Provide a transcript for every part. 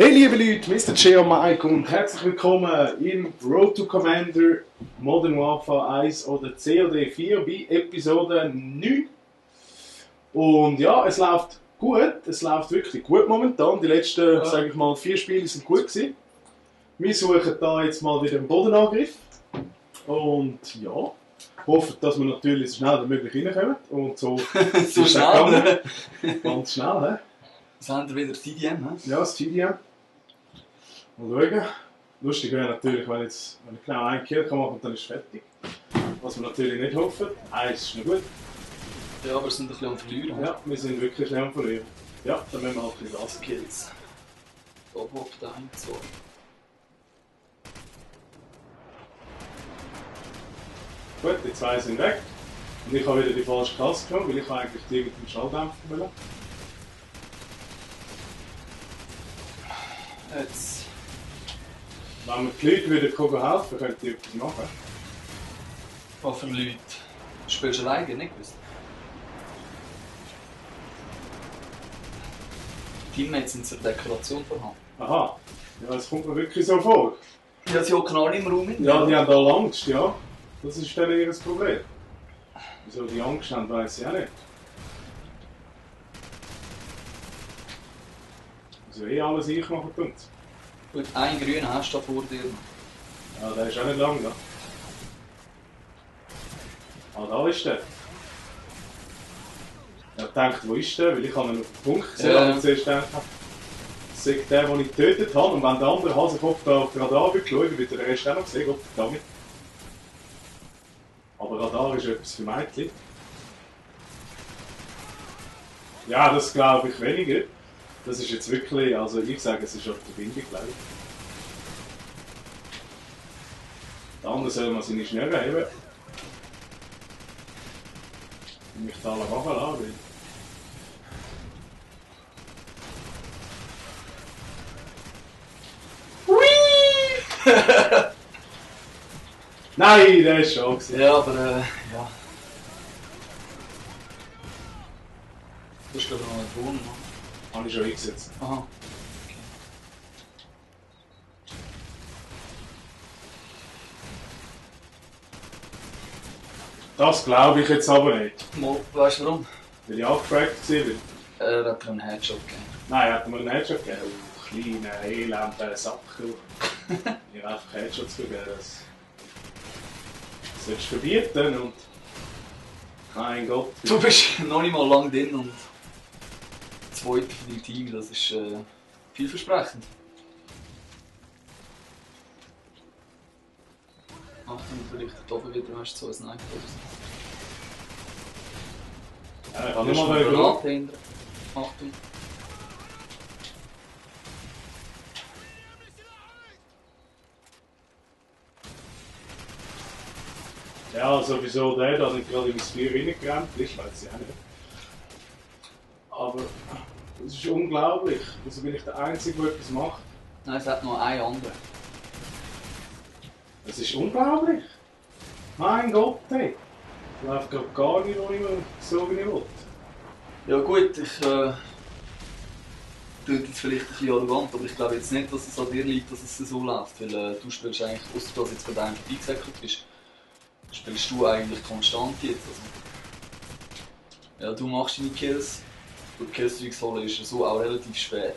Hey liebe Leute, Mr. Geo Mike und herzlich willkommen im Road to Commander Modern Warfare 1 oder COD 4 bei Episode 9. Und ja, es läuft gut, es läuft wirklich gut momentan. Die letzten, sage ich mal, 4 Spiele sind gut gewesen. Wir suchen da jetzt mal wieder einen Bodenangriff und ja, hoffen, dass wir natürlich so schnell wie möglich reinkommen und so. So schnell? Ganz schnell, he? Was haben wir wieder? TDM, ne? Ja, das TDM. Mal schauen. Lustig wäre natürlich, wenn ich genau einen Kill kann machen und dann ist es fertig. Was wir natürlich nicht hoffen. Eins ist noch gut. Ja, aber wir sind ein bisschen am Verlieren. Ja, wir sind wirklich schnell am Verlieren. Ja, dann müssen wir halt ein bisschen Gas geben. Kills. Bob, da hinten so. Gut, die zwei sind weg. Und ich habe wieder die falsche Klasse genommen, weil ich eigentlich die mit dem Schalldämpfer will. Jetzt. Wenn wir die Leute wieder helfen können, die etwas machen. Was für Leute? Spielst du alleine? Nicht gewusst? Teammates sind zur Dekoration vorhanden. Aha, ja, das kommt mir wirklich so vor. Ja, sie hocken alle im Raum hin. Ja, die haben alle Angst, ja. Das ist dann ihr Problem. Wieso die Angst haben, weiss ich auch nicht. Also alles ich machen tun. Gut, einen grünen hast du da vor dir. Ja, der ist auch nicht lang da. Ah, da ist der. Ich habe gedacht, wo ist der? Weil ich habe ihn auf den Punkt gesehen, aber zuerst gedacht, das ist der, den ich getötet habe. Und wenn der andere Hasenkopf da auf den Radar geschaut, wird der Rest auch noch gesehen. Gott verdammt. Aber Radar ist etwas für Mädchen. Ja, das glaube ich weniger. Das ist jetzt wirklich, also ich sage, es ist auf der Verbindung, glaube ich. Der andere soll mal seine Schnürre heben. Und mich da alle machen lassen. Nein, der ist schon gewesen. Ja, aber ja. Du hast glaube ich noch einen Ton, ne? Habe ich schon eingesetzt. Aha. Das glaube ich jetzt aber nicht. Mal, weißt du warum? Weil ich angefragt war. Er hat mir einen Headshot gegeben. Nein, hat mir einen Headshot gegeben. Oh, kleiner, elender Sack. Mir einfach Headshots gegeben. Das solltest du verbieten und... Mein Gott. Du bist noch nicht mal lang drin und Zweiter für dein Team, das ist vielversprechend. Achtung, vielleicht da oben wieder hast du so ein Sniper oder so. Ja, ich kann Du nicht hast mal eine über... Granate hinter. Achtung. Ja, sowieso der da nicht gerade ins Bier reingerannt ist, weiß ich auch nicht. Aber das ist unglaublich. Also bin ich der Einzige, der etwas macht. Nein, es hat noch einen anderen. Das ist unglaublich. Mein Gott, ey. Läuft gerade gar nicht, wo ich so wie ich will. Ja gut, ich klingt jetzt vielleicht ein bisschen arrogant, aber ich glaube jetzt nicht, dass es an dir liegt, dass es so läuft. Weil du spielst eigentlich, ausser dass jetzt gerade einfach eingesäckelt bist, spielst du eigentlich konstant jetzt. Also, ja, du machst deine Kills. Gut, Killstreaks holen ist so auch relativ spät.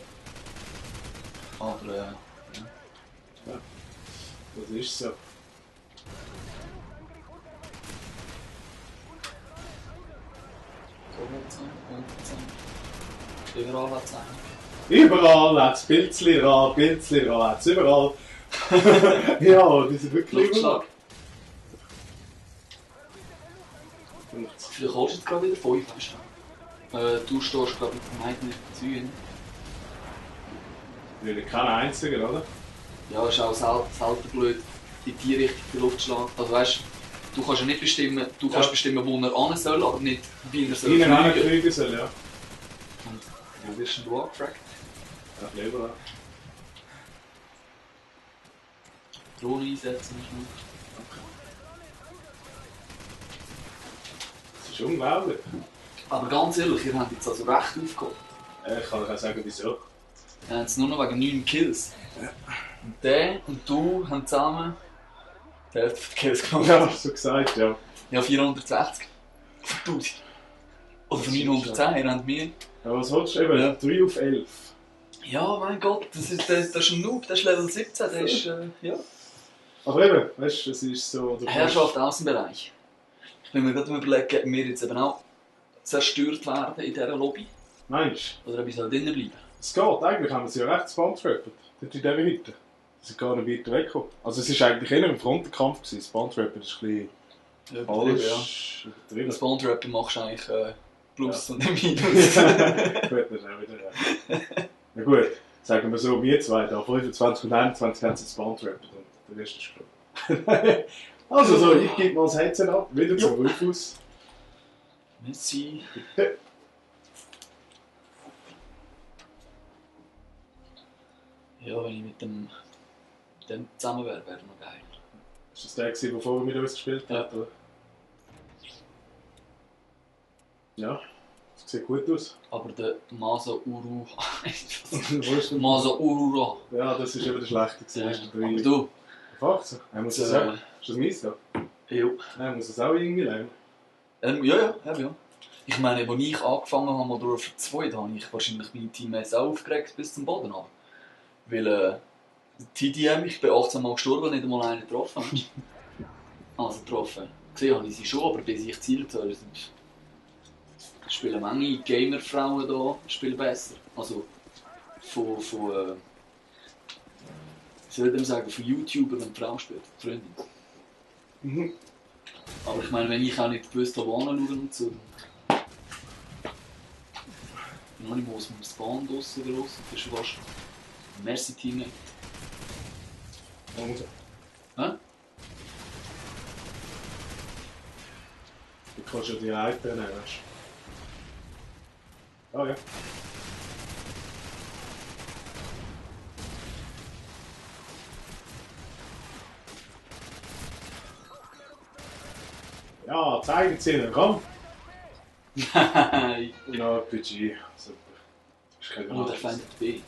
Aber ja. Das ist so. So wird es sein, könnte sein. Überall wird es sein. Überall hat es Pilzli hat es überall. Ja, die sind wirklich überall. Luftschlag. Vielleicht holst du jetzt gerade wieder 5, weißt du? Du stehst glaube ich mit dem Zügen. Natürlich kein einziger, oder? Ja, ist auch selten blöd, in die Richtung der Luftschlag. Also weißt du, kannst ja nicht bestimmen, du kannst bestimmen, wo er hin soll, aber nicht wie er soll Ihnen fliegen. fliegen soll, ja. Und wo wirst du angefragt? Ja, überall. Drohne einsetzen ist noch. Das ist unglaublich. Aber ganz ehrlich, ihr habt jetzt also recht aufgeholt. Ich kann euch auch sagen, wieso. Dann haben sie nur noch wegen 9 Kills. Und der und du haben zusammen die Hälfte der Kills gemacht. Ja, so gesagt, ja. Ja, 460. Von 1000. Oder von 910 haben wir. Ja, was willst du? Eben, Ja. 3 auf 11. Ja, mein Gott, das ist ein Noob, der ist Level 17, der ist, ja. Aber eben, weißt du, es ist so... Herrschaft Außenbereich. Ich bin mir gerade überlegen, ob wir jetzt eben auch zerstört werden in dieser Lobby. Meinst Oder ob ich soll drinnen bleiben. Es geht, eigentlich haben wir sie ja recht spawntrapped. Dort in dieser Hütte. Sie sind gar nicht weiter weggekommen. Also es war eigentlich eher ein Frontenkampf gewesen. Spawntrappen ist ein bisschen falsch. Übertrieben. Das Spawntrappen machst du eigentlich Plus Ja. und nicht Minus. Gut, das ist auch wieder recht. Na gut, sagen wir so, wir zwei da, 25 und 21 haben sie Spawntrapped und der Rest ist gut. Also so, ich gebe mal das Headset ab, wieder zum Rufus. Messi. Bitte. Ja, wenn ich mit dem zusammen wäre, wäre noch geil. Ist das der gewesen, der vorher mit uns gespielt hat? Ja. Oder? Ja, das sieht gut aus. Aber der Masa Uru. Wo ist der? Masa Urura. Ja, das ist eben der schlechte gewesen. Ja, Das ist der aber du. Auf 18? Er muss es auch. Ist das meins da? Ja. Er muss es auch irgendwie lernen. Ja. Ich meine, als ich angefangen habe, Modern Warfare 2, da habe ich wahrscheinlich meine Teammates auch aufgeregt bis zum Boden ab. Weil TDM, ich bin 18 Mal gestorben, nicht einmal einen getroffen. Also getroffen. Gesehen habe ich sie schon, aber bis ich gezielt habe, spielen manche Gamerfrauen da spielen besser. Also von wie soll ich dem sagen, von YouTuber, wenn die Frau spielt, Freundin. Mhm. Aber ich meine, wenn ich auch nicht gewusst habe, wo hinschauen und so, dann habe ich mal aus dem Spawn draussen raus und das ist fast Merci Team. Hä? Du kannst ja die Leiter nehmen, weißt du? Ah ja. Ja, zeigen Sie ihnen, komm! Ja, PG, super. Ist kein Oh, der findet B.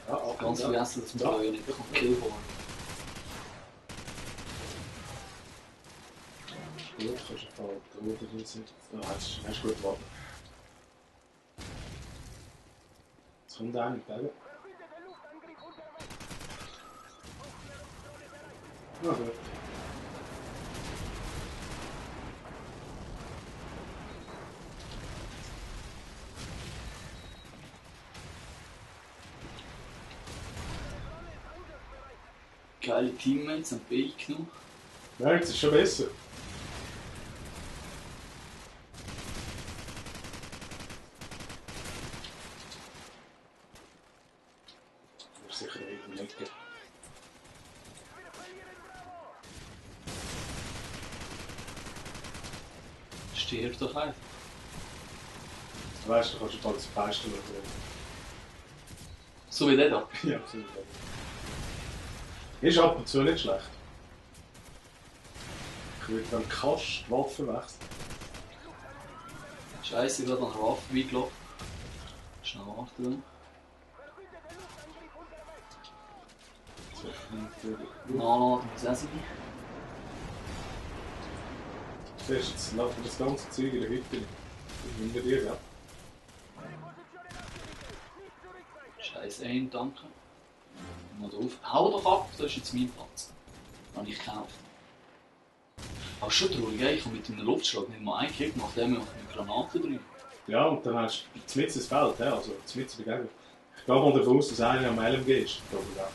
Ja, auch Ganz vergessen, dass man da ja nicht Kill holen. Gut, kannst du ein paar Drohnen drin sitzen. Ja, hast du gut warten. Jetzt kommt einer mit dem. Na gut. Geile Teammates haben B genommen. Ja, jetzt ist es schon besser. Das ist sicher nicht in der Ecke. Stirb doch einfach. Du weißt, du kannst du bald das Fenster schauen. So wie der da. Ja, so ist es. Ist ab und zu nicht schlecht. Ich würde dann kannst die Waffe wechseln. Scheiße, gerade an der Waffe vorbeigelaufen. Schnell warten. Nachladen muss auch sein. Siehst du, jetzt läuft das ganze Zeug in der Hütte. Hinter dir, ja. Scheiße, Aim, danke. Mal drauf. Hau doch ab, das ist jetzt mein Platz. Den habe ich gekauft. Aber schon traurig, ich habe mit einem Luftschlag nicht mal einen Kill gemacht, der macht eine Granate drin. Ja, und dann hast du mitten ins Feld, ja, also mitten Begegnung. Ich gehe mal davon aus, dass einer am LMG ist. Ich glaube auch.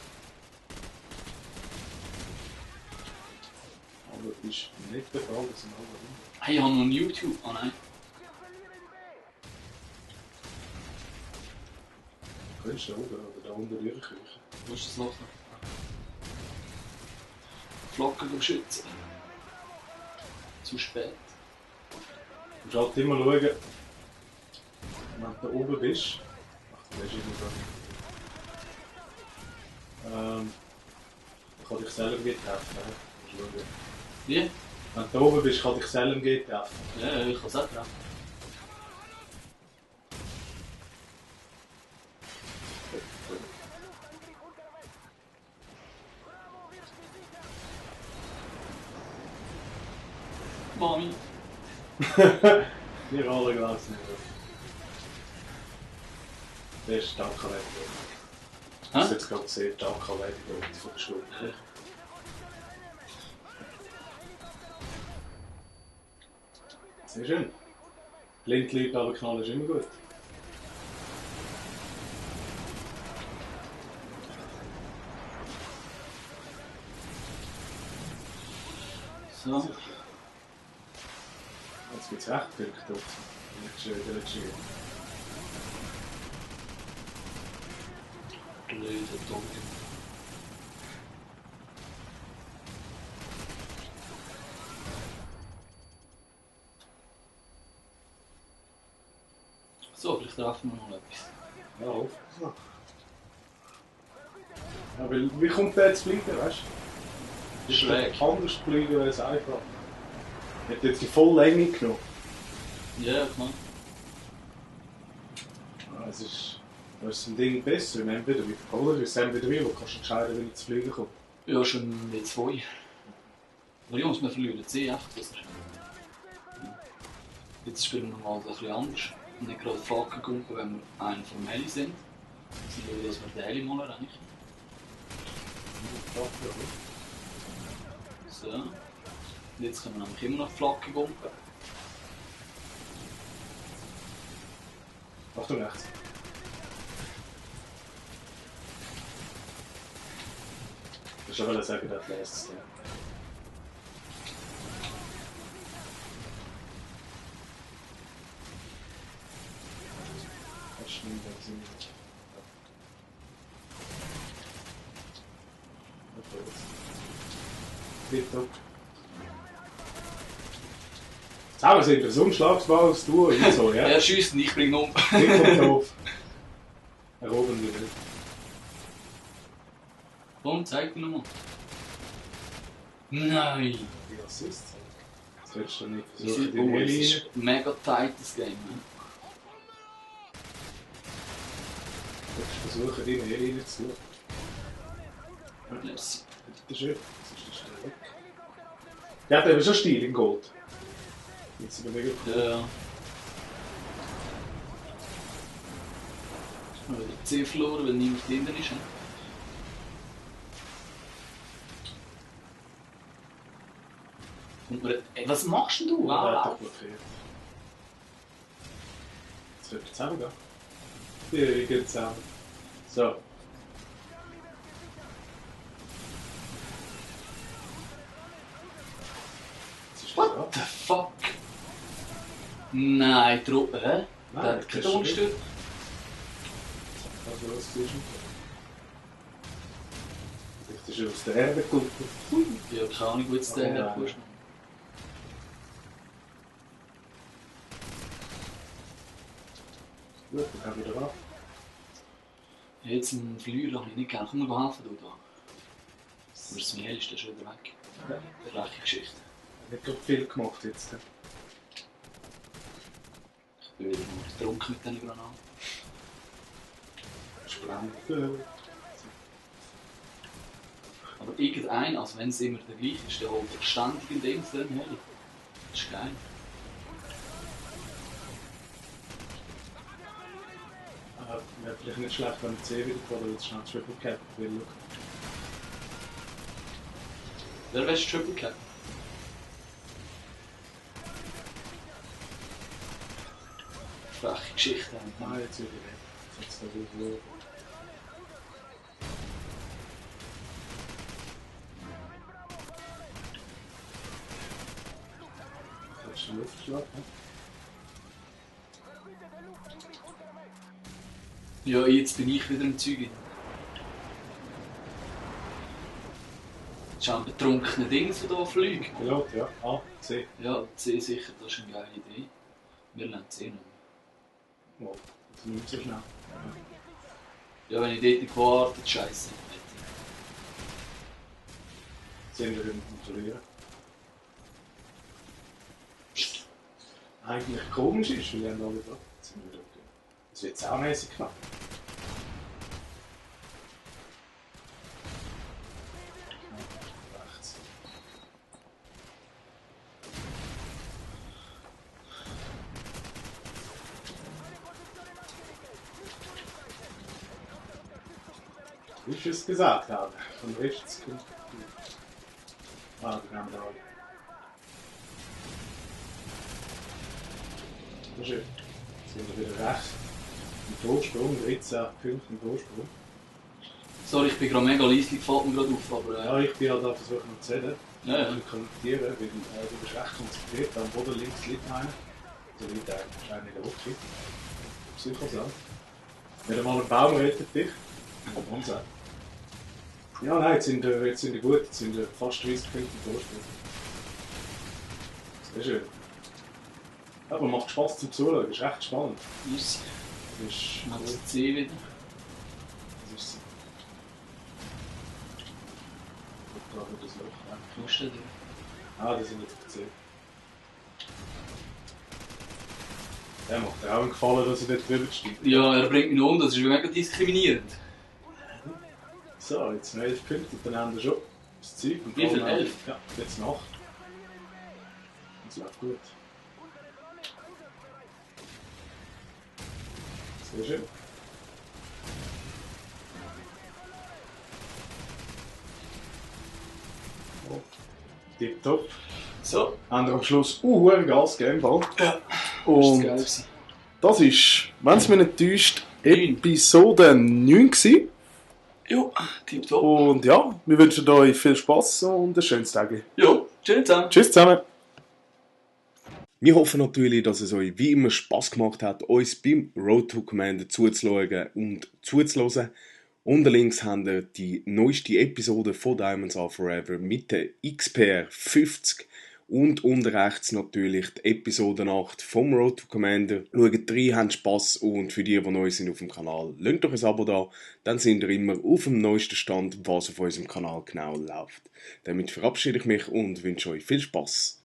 Aber das ist nicht der Fall, dass ein anderer Hey, ich habe noch ein YouTube. Ah nein. Du könntest da oben oder da unten durchkriechen. Wo ist das Loch? Flocken beschützen. Zu spät. Du musst halt immer schauen, wenn du da oben bist. Ach, du bist immer dann kann dich selber treffen. Wie? Wenn du da oben bist, kann dich selber treffen. Ja, ich kann es auch treffen. Mami. Wir alle Glas nicht. Der ist stark erledigt. Ich habe jetzt gerade gesehen, stark erledigt von der Schule. Sehr schön. Blindleute aber knallen ist immer gut. So. Jetzt gibt es recht viel gedruckt. Der letzte Jahr. Blöde Dumme. So, vielleicht treffen wir noch etwas. Ja, hoffentlich noch. Ja, weil, wie kommt der jetzt fliegen, weißt du? Schräg. Anders fliegen als einfach. Er hat jetzt die volle Länge genommen. Ja, klar. Ja, es ist ein Ding besser im MB3. Oder? Das MB3, wo kannst du entscheiden, wenn ich zu fliegen komme. Ja, schon mit 2. Aber Jungs, wir verlieren 10 einfach. Jetzt spielen wir mal ein bisschen anders. Und nicht gerade Fackel kumpen, wenn wir einen vom Heli sind. Sie schauen, dass wir den Heli mal erreichen. So. Und jetzt können wir nämlich immer noch Flagge kumpen. Achtung, rechts. Ich wollte sagen, das lässt ja. Bitte. Zusammen sind wir so unschlagsbar als du und so, ja? Er schiesst und ich bringe ihn um. Ich komme drauf. Erobern wir nicht. Komm, zeig mir nochmal. Nein! Wie Assist? Das willst du nicht Das versuchen, die ist Heli ein mega tightes Game. Ne? Du versuchen, die Heli reinzuschauen. Yes. Das ist schön. Das ist der Stil weg. Der hat eben schon Stil in Gold. Jetzt sind wir mega cool. Ja. Ich habe wieder 10 verloren, weil niemand drin ist. Und ey, was machst denn du? Der hat Wow. doch blockiert. Jetzt wird er zusammengehen. Wir gehen zusammen. So. Jetzt ist What der the fuck? Nein, Truppe, hä? Nein, Der hat das keinen ist schon Tonstück. Also, was ist das ist aus der Erde gekommen. Ja, keine Ahnung, wo jetzt der herkommst. Gut, dann haben wir wieder ab. Jetzt einen Verlierer habe ich nicht gerne. Komm, wir helfen, du da. Aber das Miel ist schon wieder weg. Freche Geschichte. Nicht gerade viel gemacht jetzt. Ich bin wieder mal getrunken mit diesen Granaten. Spannend. Aber irgendein, also wenn es immer der gleiche ist, der holt ständig in dem drin her. Das ist geil. Wäre vielleicht nicht schlecht, wenn ich 10 wieder fahre, weil es schnell Triple Cap will. Wer wärst Triple Cap? Freche Geschichte. Nein, jetzt wieder nicht. Jetzt da wieder. Kannst du Luft schlagen? Ja, jetzt bin ich wieder im Zeug. Das ist ein betrunkener Ding, das hier fliegt. Pilot, ja. A, C. Ja, C sicher, das ist eine geile Idee. Wir lernen C noch. Oh, das ist nicht so schnell. Ja, wenn ich dort nicht gewartet, scheiße. Sehen wir ihn kontrollieren. Eigentlich komisch ist, weil wir haben alle da. Jetzt sind wir wieder okay. Das wird saumässig knapp. Rechts. Wie ich es gesagt habe. Von rechts kommt. Ah, wir haben da. Das ist schön. Jetzt sind wir wieder rechts. Im Vorsprung, 13 Punkte im Vorsprung. Sorry, ich bin gerade mega leise, gefällt mir gerade auf, aber... Ja, ich bin ja da versucht noch zu reden. Ja. Und kommentieren, weil du bist recht konzentriert. Am Boden links liegt einer. Der liegt eigentlich wahrscheinlich in der Hocke. Sicher so. Wenn du mal einen Baum rettet dich. Und so. Ja, nein, jetzt sind wir gut. Jetzt sind wir fast 30 Punkte im Vorsprung. Sehr schön. Ja, aber macht Spaß zum Zuschauen. Das ist echt spannend. Yes. Das ist Macht cool. das C wieder. Das ist so. Ich glaube, das Loch. Ja. Kostet Ah, die sind jetzt gesehen. Der macht dir auch einen Gefallen, dass er dort drüber steht. Ja, er bringt mich noch um, das ist mega diskriminierend. So, jetzt 11 Punkte, dann haben wir schon das Zeug. Und Wie viel? dann- 11? Ja, jetzt nach. Das läuft gut. Sehr schön. Oh. Tipptopp. So. Haben wir am Schluss ein Gas gegeben. Ja. Und Das das ist, wenn es mich nicht täuscht, 9. Episode 9 gewesen. Jo, tipptopp. Und ja, wir wünschen euch viel Spass und ein schönes Tag. Jo, tschüss zusammen. Tschüss zusammen. Wir hoffen natürlich, dass es euch wie immer Spass gemacht hat, uns beim Road to Commander zuzuschauen und zuzuhören. Unten links habt ihr die neueste Episode von Diamonds Are Forever mit der XPR 50 und unten rechts natürlich die Episode 8 vom Road to Commander. Schaut rein, habt Spass und für die neu sind auf dem Kanal, lasst doch ein Abo da, dann sind ihr immer auf dem neuesten Stand, was auf unserem Kanal genau läuft. Damit verabschiede ich mich und wünsche euch viel Spass.